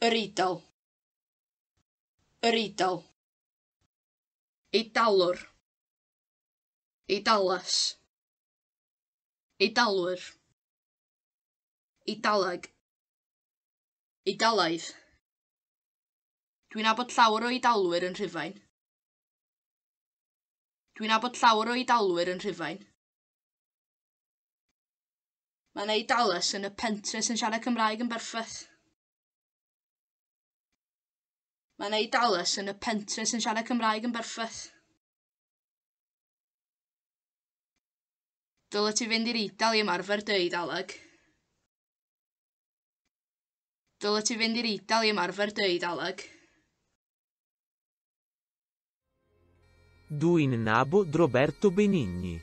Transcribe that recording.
Yr Eidal. Yr Eidal. Eidalwr. Eidales. Eidalwyr. Eidaleg. Eidalaidd. Dwi'n nabod llawer o Eidalwyr yn Rhufain. Dwi'n nabod llawer o Eidalwyr yn Rhufain. Mae 'na Eidales yn y pentre sy'n siarad Cymraeg yn berffaith. Mae 'na Eidales yn y pentre sy'n siarad Cymraeg yn berffaith. Dylet ti fynd i'r Eidal i ymarfer dy Eidaleg. Dylet ti fynd i'r Eidal i ymarfer dy Eidaleg. Dwi'n nabod Roberto Benigni.